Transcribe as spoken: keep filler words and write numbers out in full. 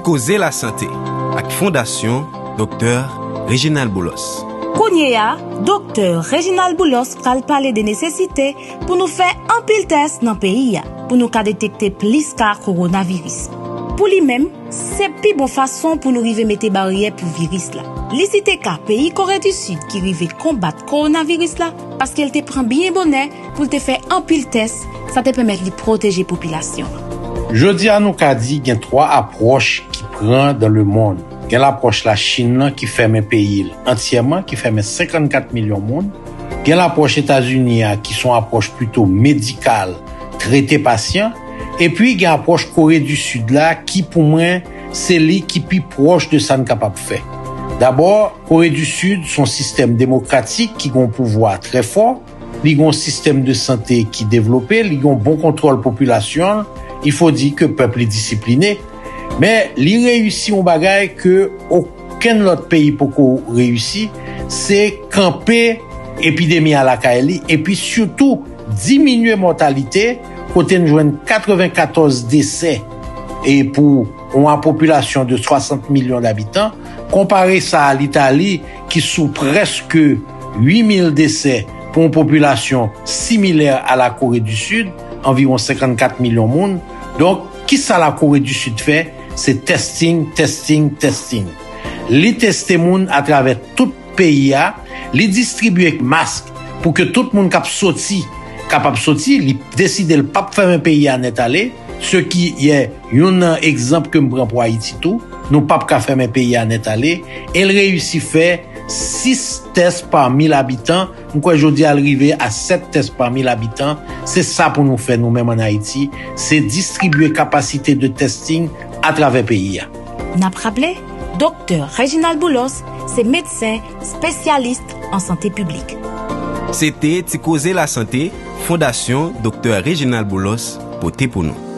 Koze Lasante ak Fondasyon Doktè Reginald Boulos. Kounye a, Doktè Reginald Boulos pral pale de nesesite pou nou fè anpil tès nan peyi a pou nou ka detekte plis ka kowonaviris. Pou li menm, se pi bon fason pou nou rive mete baryè pou viris la. Li site ka peyi Kore di Sid ki rive konbat kowonaviris la paske l te pran byen bonè pou l te fè anpil tès, sa te pèmèt li pwoteje popilasyon an. Jodi a nou ka di gen twa apwòch ki pran dans le monde. Gen lapwòch Lachin nan ki fèmen peyi l antyèman, ki fèmen senkannkat milyon moun. Gen lapwòch Etazini a ki se yon apwòch plito medikal, trete pasyan. Epi gen apwòch Kore di Sid la ki pou mwen se li ki pi pwòch de sa n kapab fè. Dabò, Kore di Sid se yon sistèm demokratik ki gen yon pouvwa trè fò. Li gen yon sistèm de sante ki devlope, li gen yon bon kontwòl popilasyon l, il faut dire que pèp li disipline. Men li reyisi yon bagay ke okenn lòt peyi poko reyisi, se kanpe epidemi a lakay li epi sitou diminye mòtalite kote n jwenn katrevenkatòz desè e pou yon popilasyon de swasant milyon dabitan. Konpare sa a Litali ki sou prèske uit mil desè pou yon popilasyon similè a la Kore di Sid, anviwon senkannkat milyon moun. Donk, kisa la Kore di Sid fè? Se testing, testing, testing. Li teste moun atravè tout peyi a, li distribye mask pou ke tout moun k ap soti kapab soti, li deside l p ap fèmen peyi a nèt ale, se ki yè youn nan egzanp ke m pran pou Ayiti tou, nou p ap ka fèmen peyi a nèt ale, e l reyisi fè sis tès pa mil abitan, m kwè jodi a l rive a sèt tès pa mil abitan, se sa pou nou fè nou menm ann Ayiti, se distribye kapasite de testing atravè peyi a. N ap raple, Doktè Reginald Boulos se medsen espesyalis an sante piblik. Se te Ti Koze Lasante, Fondasyon Doktè Reginald Boulos pote pou nou.